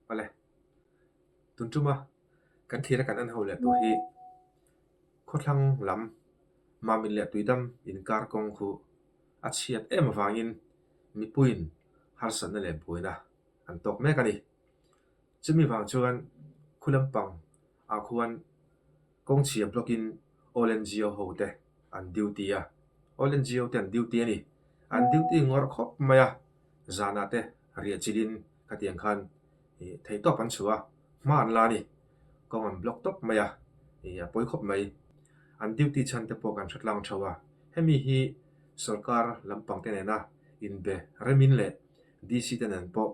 Awle, tun tuma kan thlir a kan en ho leh tur hi khawthlang lam Mamit leh Tuidam inkar kawng khu a chhiat em avangin mipuiin harsatna leh buaina an tawk mek a ni. Chumi vang chuan khu lampang ah khuan kawng chhia block in All NGO ho te an duty a, All NGO te an duty a ni. An duty ngawrh khawp mai a, zanah te riah chilhin khatiang khan ih theihtawp an chhuah a, hma an la a ni. Kawng an block tawp mai a, ih a pawi khawp mai. An duty chhan te pawh kan hre tlang theuh a, hemi hi sorkar lampang te nena inbe remin leh DC te nen pawh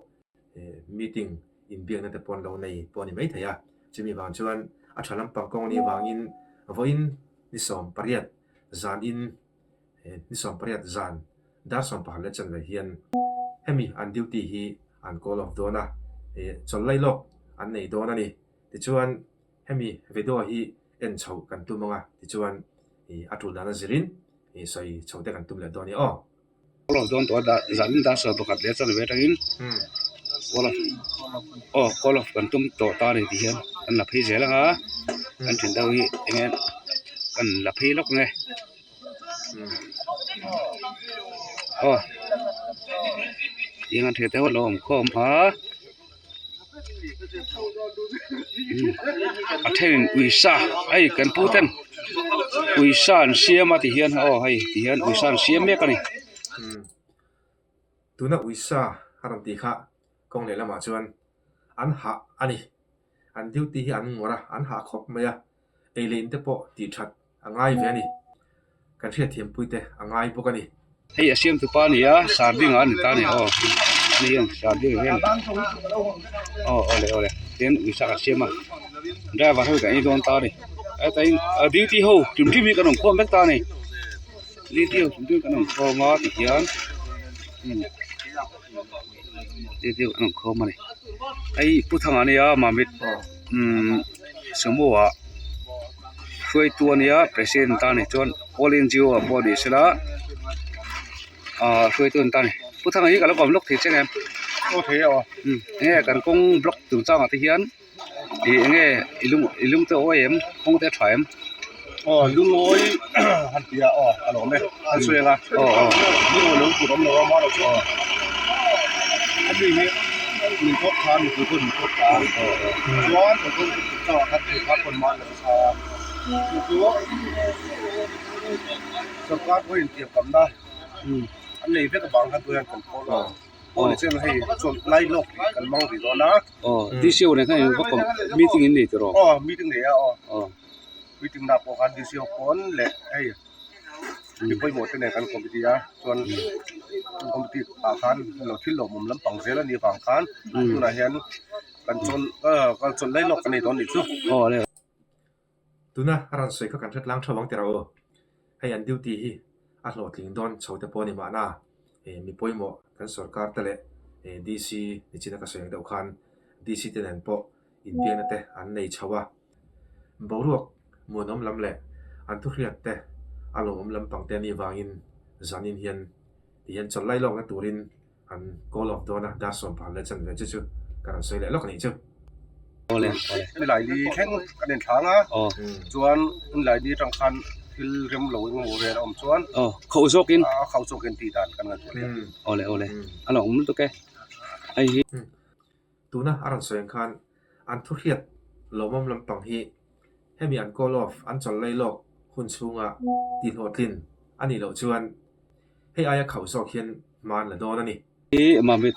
meeting inbiakna te pawh an lo nei pawh a ni maithei a, chumi vang chuan a tha lampang kawng anih vangin vawiin ni 18 zanin ni 18 zan dar 11 leh chanve hian hemi an duty hi an call off dawn a, chawlh lai lawk an nei dawn a ni. Tichuan hemi video hi en chhoh kan tum ang a, tichuan a tul dan a zirin sawi chhoh te kan tum leh dawn a ni aw. Call off dawn tawh a dah zanin dar 11 leh chanve atangin call off aw call off kan tum tawh ta a ni tih hian kan la phei zel ang a kan then deuh hi eng nge kan la phei lawk ang e aw tiang an then te ho lo awm khawm a. A thenin uisa hei kan pu ten uisa an siam a ti hian aw hei ti hian uisa an siam mek a ni. Tuna uisa a rawn tih kha kawng leh lamah chuan an hah a ni. An duty hi an ngawrh a, an hah khawp mai a. Ei leh in te pawh tih that a ngai ve a ni. Kan hriatthiampui te a ngai bawk a ni. Hei a siamtu pa a ni a, sarding a ni ta a ni aw hei hian sarding hian aw awle awle tin uisa kan siam a driver ho hi kan ei dawn ta a ni hetain a duty ho hrim hrim hi kan awm khawm vek ta a ni duty ho hrim hrim kan awm khawm a tihian duty ho kan awm khawm a ni hei pu thanga ania mamit umm sumo ah hruaitu ania president ta ni chuan all NGO ah pawh ni sela ahh hruaitu an ta ni pu thanga hi ka lo kawm lawk thei che em umm enge kan kawng block chung changah te hian ih enge i lung i lung te awi em kawng te a tha em. Aw lungawi han ti a aw a lawm e an sawi ang a aw aw lungawi lo tur awm lo a mahlo chu hemi hi min thawk tha mipui pawh min thawk tha chuan kan kawng chu chungchangah khan thei kha pawn mah la tha chu chu sorkar pawhin tiamkamna an nei vek avang khan tunah hian kan call a pawh ni chuan hei chawlh lai lawk kan hmang rih dawn a. Aw DCO nen khan in va kawm meeting in nei tawh rawh. Aw meeting nei a aw. Aw meeting na pawh khan DCO pawn leh hei mi pawimawh te nen kan committee a chuan committee ah khan lo thil lawmawm lampang zel a nih avang khan tunah hian kan chawl kan chawl lai lawk kan nei dawn nih chu. Aw le. Tuna a rawn sawi kha kan hre tlang tho ang tiraw aw. Hei an duty hi a hlawhtling dawn chho te pawh a ni mahna mi pawimawh kan sorkar te leh DC nichina ka sawi ang deuh khan DC te nen pawh inbiakna te an nei chho a. Boruak muanawm lam leh an thuhriat te a lawmawm lampang te anih vangin zanin hian tihian chawlh lai lawkna turin An call off dawn a, dar 10 leh chanve chu chu ka rawn sawi leh lawk a nih chu. Nilaini thleng kan inthlang a, chuan nilaini atang khan thil rem lo engemaw vel a awm chuan Khauh zawkin khauh zawkin tih dan kan ngaihtuah leh a. Awle awle a lo awm lutuk e. Hei hi. Tuna a rawn sawi ang khan an thuhriat lawmawm lampang hi hemi an call off an chawl lei lawk hun chhunga tihhlawhtlin a nih loh chuan hei aia khauh zawk hian hma an la dawn a ni. Hi Mamit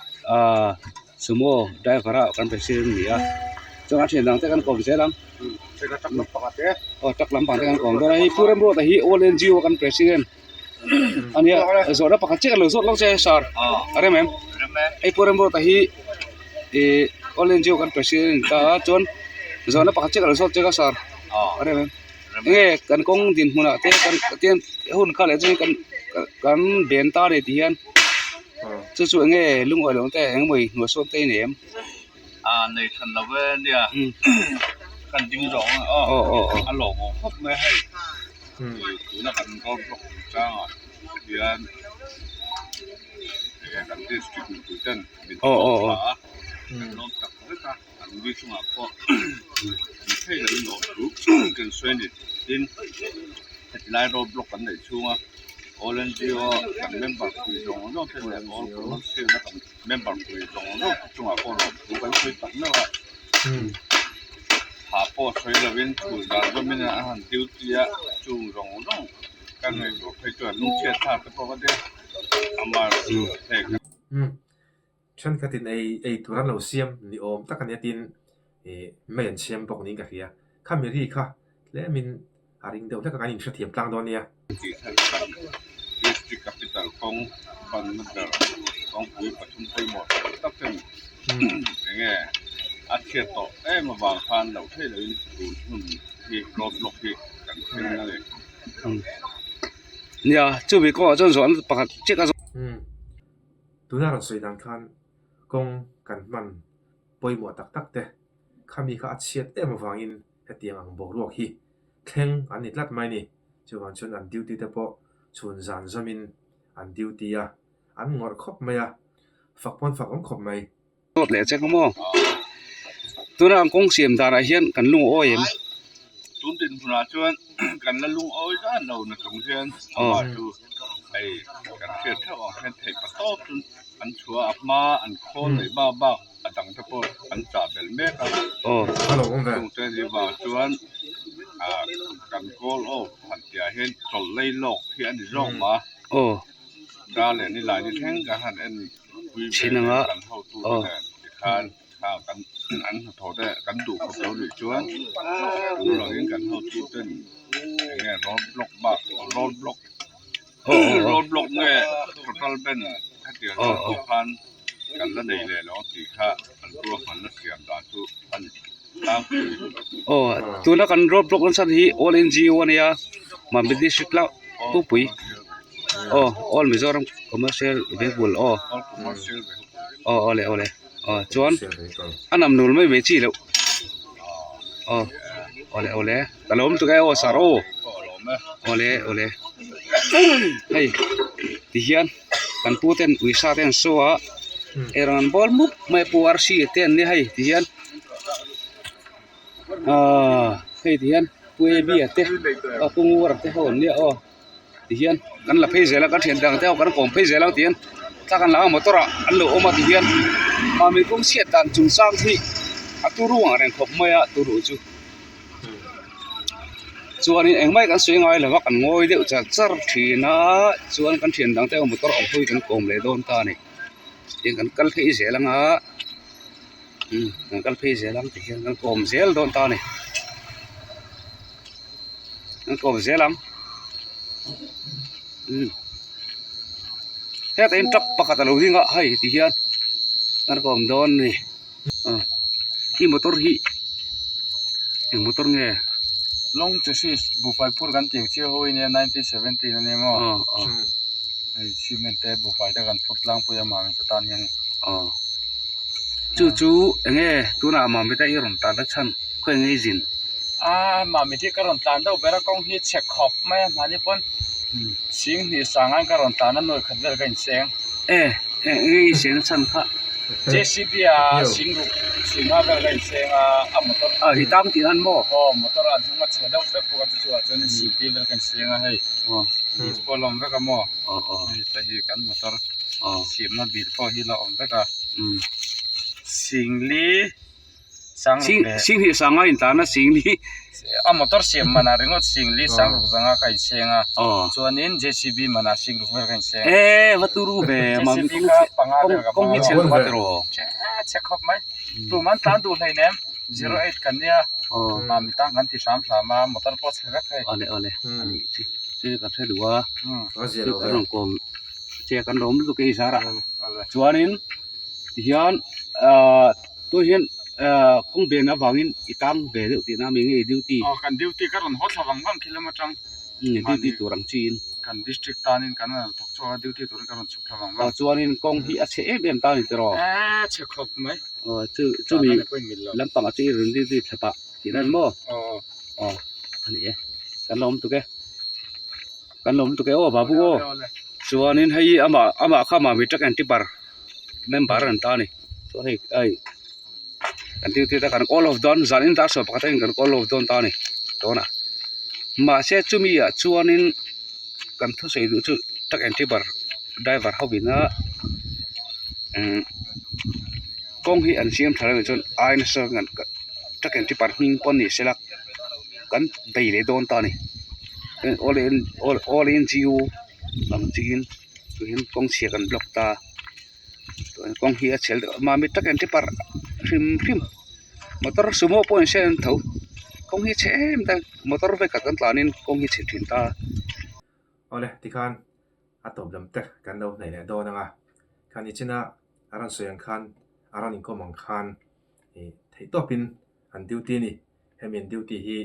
Sumo driver ah kan president a ni a, chuan a thian dang te kan kawm zel ang. Aw truck lampang te kan kawm dawn a, hei Pu Remruata hi All NGO kan president a nia, zawhna pakhat chiah ka lo zawt lawk che sir a rem em? Hei Pu Remruata hi ih All NGO kan president a ni ta a, chuan zawhna pakhat chiah ka lo zawt che ka sir a rem em? Enge kan kawng dinhmunah te kan tian hun kha leh chuan kan kan ben ta a ni tih hian chu chu enge lungawi loh te eng emaw hnuai sawn te a ni em? Ah nei than lo e nia kan ding zawng a aw a lawmawm khawp mai hei tuna kan road block chungchangah hian enge kan district mipui ten min tawk tha a. Kan lawm tak zet a, an ni chungah pawh an thei lo in awm thu kan sawi a ni. Tin, heti lai road block kan neih chhunga All NGO kan member pui zawng zawng te leh All Commercial a kan member pui zawng zawng te chungah pawh lawm thu kan sawi tak meuh a. Thah pawh sawi lovin chhun dan zawmin an han duty a, chung zawng zawng kan ngaihtuah phei chuan lungchhiat thlak te pawh ka tia amaherawhchu hei Thenkhatin ei ei tur an lo siam ni awm tak a nia tin ih mei an siam bawk niin ka hria. Khami ri kha tlemin a ring deuh hlek a kan inhrethiam tlang dawn nia. Tih thar khan District Capital kawng panna ber kawngpui pathum pawimawh tak tak ten enge a chhiat tawh em avang khan loh theih lohin tun hun hi road block hi kan thleng a ni. Nia chumi kawngah chuan zawhna pakhat chiah ka zawh. Tuna rawn sawi dan khan kawng kan hman pawimawh tak tak te khami kha a chhiat em avangin hetiang ang boruak hi thleng an ni tlat mai ni. Chuvang chuan an duty te pawh chhun zan zawmin an duty a, an ngawrh khawp mai a, fak pawn fak awm khawp mai. Zawt leh che maw? Tuna ang kawng siam danah hian kan lungawi em? Tun dinhmunah chuan kan la lungawi zan lo na chung hian amah chu hei kan hriat theuh ang hian theih pa tawp chu an chhuah a hma an khawl leh bak bak a dang te pawh an chah belh mek a. Chungte ni vang chuan ah kan call off han tihah hian chawlh lei lawk hi a ni zawk mah a. Dar leh nilai ni thleng kan han en. Chhin anga aw. Aw tuna kan road block nasa hi all NGO ania Mamit district lah pupui aw all Mizoram commercial vehicle aw aw awle awle aw chuan a nam nul mai mai chi loh aw awle awle ka lo awm tuk e aw sir aw awle awle hei tihian kan pu ten uisa te an saw a eirawng an bawl mup mai a pu arsi te an nia hei tihian ahh hei tihian pu a b a te aw pu ngura te ho an nia aw tihian kan la phei zel a kan thian dang te ho kan kawm phei zel ang tihian thla kan la a motor ah an lo awm a tihian mahni kawng chhiat dan chung chang hi a turu ang reng khawp mai a turu chu. Chuanin engmah kan sawi ngai lo va kan ngawi deuh char char thin a chuan kan thian dang te pawh motor awm hawi kan kawm leh dawn ta a ni tin kan kal phei zel ang a umm kan kal phei zel ang tihian kan kawm zel dawn ta a ni kan kawm zel ang umm hetah hian truck pakhat a lo ding a hei tihian kan kawm dawn a ni. Hi motor hi eng motor nge? Long chassis buhfai phur kan tih ang chiah ho hi nia 1917 a nia maw? Hei cement te buhfai te kan phur tlangpui a Mamita tan hian. Chu chu eng nge tunah Mamita i rawn tlan a chhan khawi nge i zin? A Mamit hi ka rawn tlan deuh ber a kawng hi chhe khawp mai a mahni pawn sing hnih sangain ka rawn tlan a nuai khat vel ka inseng. E eng nge i seng a chhan kha? JCB a singruk singa vel ka inseng a a motor a hi tang tih nan maw aw motor a hnung a chhe deuh vek bawk a chu chu ah chuan CB vel ka inseng a hei aw disc pawh a la awm vek a maw aw aw hei te hi kan motor aw siamna bil pawh hi la awm vek a um singli Sangruk leh Sing hnih sanga intlan a singli a motor siam manah ringawt singli sangruk zanga ka inseng a aw chuanin JCB manah singruk vel ka inseng e va turu ve JCB kha panga vel ka kawng hi chhe lutuk a tiraw che chhe khawp mai tum an tlan duh hleinem 08 kan nia aw mami tang kan ti hram hram a motor pawh chhe vek hei awle awle ani chu chu kan hre duh a chu kan rawn kawm che kan lawm lutuk e i zarah chuanin tihian ahh Tun hian ahh kawng ben avangin i tang ve deuh tihna a mi nge i duty? Aw kan duty ka rawn haw thla vang vang khi lam atang. Umm duty tur ang chiin. Kan district tanin kan rawn thawk chhuak a duty turin ka rawn chhuk thla vang vang. Aw chuanin kawng hi a chhe em em ta a ni tiraw? Eee chhe khawp mai. Aw chu chumi lampang ah chu i rawn duty thla pah tihna a ni maw? Aw. Aw a ni e kan la awm tuk e kan la awm tuk e aw babu aw chuanin hei amah amah kha mami truck and tipper member an ta a ni chuan hei ai. Kan duty ta kan call off dawn zan in dar sawm pakhat atangin kan call off dawn ta a ni tunah mahse chumi ah chuanin kan thusawi duh chu truck and tipper driver ho ina umm kawng hi an siam tha lo chuan ai nasa truck and tipper hming pawh ni sela kan bei leh dawn ta a ni all all all N G O ang chiin tuihin kawng chhia kan block ta. Kawng hi a chhel deuh a mahni tak in tipper hrim hrim motor sumo pawh in hriat an tho kawng hi a chhe em em motor vekah kan tlan in kawng hi a chhe thin ta. Awle tikhan a tawp lam te kan lo hnaih leh dawn ang a, khan nichina a rawn sawi ang khan a rawn inkawm ang khan ih theih tawpin an duty a ni hemi an duty hi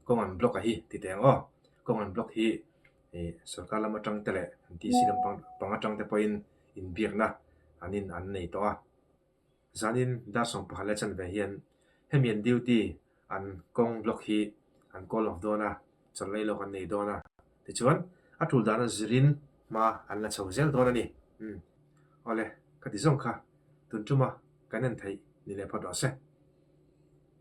kawng an block a hi ti teh ang aw kawng an block hi ih sorkar lam atang te leh D_C lam pang pang atang te pawhin inbiakna an in an nei tawh a. Zanin dar 11 leh chanve hian hemi an duty an kawng block hi an call off dawn a, chawlh lawk an nei dawn a. Tichuan a tul dana zirin hma an la chho zel dawn a ni. Umm awle ka ti zawng kha tun tuma kan en theih ni leh phawt rawh se.